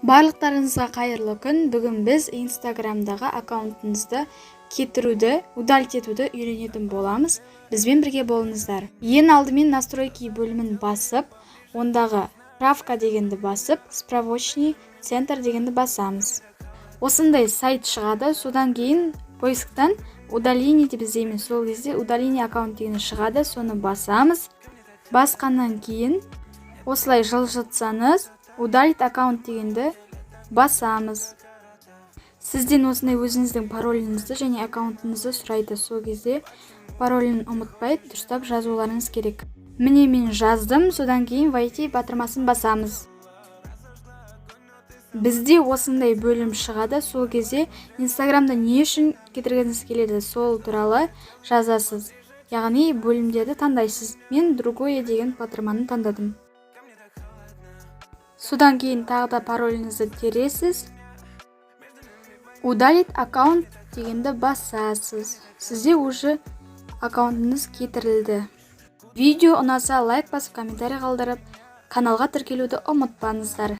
Барлықтарыңызға қайырлы күн! Бүгін біз Инстаграмдағы аккаунтыңызды кетіруді, удалить етуді үйренетін боламыз. Бізбен бірге болыңыздар. Ең алдымен «Настройки» бөлімін басып, ондағы «Справка» дегенді басып, «Справочный центр» дегенді басамыз. Осындай сайт шығады. Содан кейін поисктан «удаление» деп іздейміз. Сол кезде «Удаление аккаунт» деген шығады, соны басамыз. Басқаннан кейін осылай жылжытсаңыз, «Удалить аккаунт» дегенді басамыз. Сізден осындай өзіңіздің пароліңізді және аккаунтыңызды сұрайды. Сол кезде паролін ұмытпай, дұрыстап жазуларыңыз керек. Міне, мен жаздым. Содан кейін «Войти» батырмасын басамыз. Бізде осындай бөлім шығады. Сол кезде Инстаграмда не үшін кетіргіңіз келеді, сол туралы жазасыз, яғни бөлімдерді таңдайсыз. Мен «Другое» деген батырманы таңдадым. Содан кейін тағы да пароліңізді тересіз, «Удалить аккаунт» дегенді басасыз. Сізде уже аккаунтыңыз кетірілді. Видео ұнаса, лайк басып, комментарий қалдырып, каналға тіркелуді ұмытпаңыздар.